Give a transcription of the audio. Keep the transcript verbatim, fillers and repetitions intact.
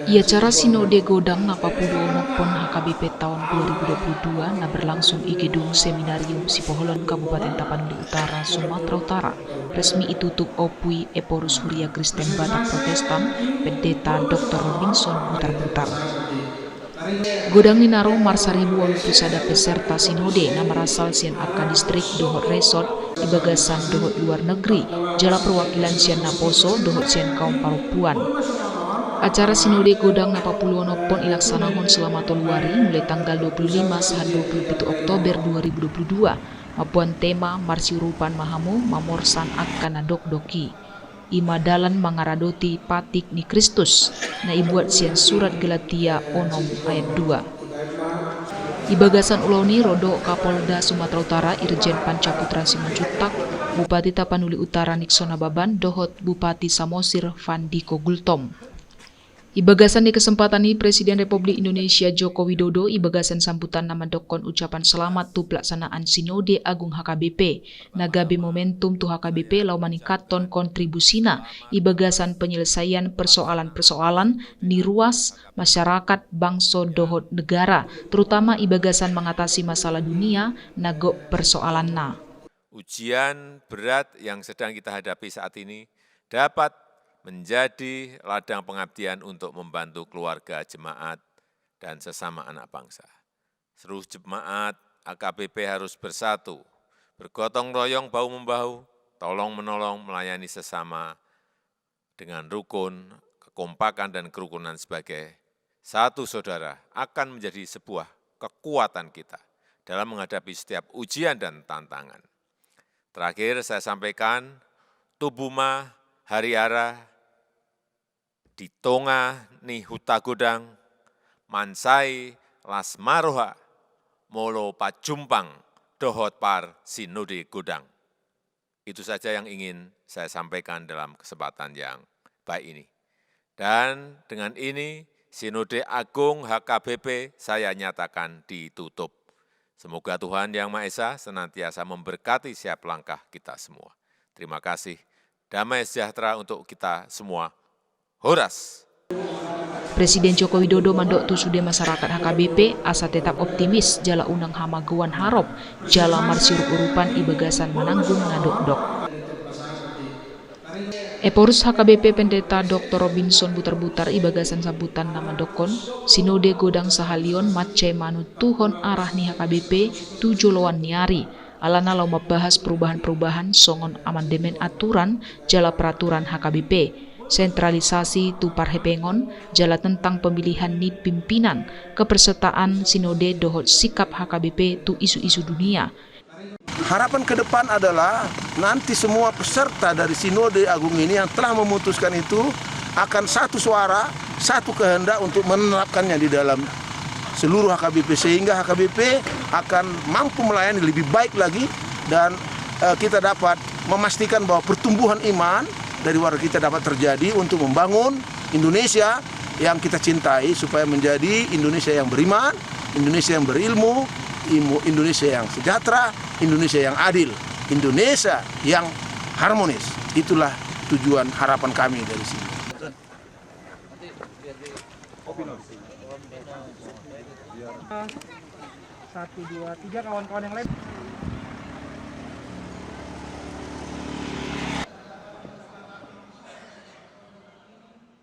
I acara Sinode Godang na papuloononhon H K B P taon dua ribu dua puluh dua na berlangsung i Gedung Seminarium Sipoholon Kabupaten Tapanuli Utara, Sumatera Utara, resmi itutup Ompu i Ephorus Huria Kristen Batak Protestan, Pendeta Doktor Robinson Butarbutar. Godang ni na ro marsaribu ualu pulu sada peserta sinode na marasal sian angka distrik dohot resort, i bagasan dohot luar negeri, jala perwakilan sian naposo dohot sian kaum parompuan. Acara Sinode Godang na papuloononhon ilaksanahon selama tolu ari, mulai tanggal dua puluh lima sahat dua puluh pitu Oktober dua ribu dua puluh dua, mamboan tema Marsiurupan ma hamu mamorsan angka na dokdok i. I ma dalan mangaradoti patik ni Kristus, na ibuat sian surat Galatia onom ayat dua. I bagasan ulaon i ro do Kapolda Sumatera Utara Irjen Panca Putra Simanjuntak, Bupati Tapanuli Utara Nixon Nababan dohot Bupati Samosir Fandiko Gultom. I bagasan ni kesempatan i, Presiden Republik Indonesia Joko Widodo i bagasan sambutanna mandokkon ucapan selamat tu pelaksanaan Sinode Agung H K B P, na gabe momentum tu H K B P laho maningkathon kontribusina i bagasan penyelesaian persoalan-persoalan ni ruas, masyarakat, bangso dohot negara, terutama i bagasan mangatasi masalah dunia na gok persoalanna. Ujian berat yang sedang kita hadapi saat ini dapat menjadi ladang pengabdian untuk membantu keluarga, jemaat, dan sesama anak bangsa. Seluruh jemaat A K B P harus bersatu, bergotong royong, bahu-membahu, tolong-menolong, melayani sesama dengan rukun, kekompakan, dan kerukunan sebagai satu saudara akan menjadi sebuah kekuatan kita dalam menghadapi setiap ujian dan tantangan. Terakhir saya sampaikan, tubu ma hariara di tonga ni huta godang, mansai las ma roha molo pajumpang dohot parsinode godang. Itu saja yang ingin saya sampaikan dalam kesempatan yang baik ini. Dan dengan ini, Sinode Agung H K B P saya nyatakan ditutup. Semoga Tuhan Yang Maha Esa senantiasa memberkati setiap langkah kita semua. Terima kasih. Damai sejahtera untuk kita semua. Horas. Presiden Joko Widodo mandok tu sude masyarakat H K B P asa tetap optimis jala unang hamagoan harop jala marsiurup-urupan i bagasan mananggung na dokdok. Ephorus H K B P Pendeta Doktor Robinson Butarbutar i bagasan sambutanna mandokkon, Sinode Godang sahali on mansai manuntuhon arah ni H K B P tu joloan ni ari, alana laho mambahas perubahan-perubahan songon amandemen aturan jala peraturan H K B P, sentralisasi tu parhepengon, jala tentang pemilihan ni pimpinan, kepesertaan sinode dohot sikap H K B P tu isu-isu dunia. Harapan ke depan adalah nanti semua peserta dari Sinode Agung ini yang telah memutuskan itu akan satu suara, satu kehendak untuk menerapkannya di dalam seluruh H K B P, sehingga H K B P akan mampu melayani lebih baik lagi dan, eh, kita dapat memastikan bahwa pertumbuhan iman dari warga kita dapat terjadi untuk membangun Indonesia yang kita cintai supaya menjadi Indonesia yang beriman, Indonesia yang berilmu, imu-, Indonesia yang sejahtera, Indonesia yang adil, Indonesia yang harmonis. Itulah tujuan harapan kami dari sini. Satu, dua, tiga, kawan-kawan yang lain.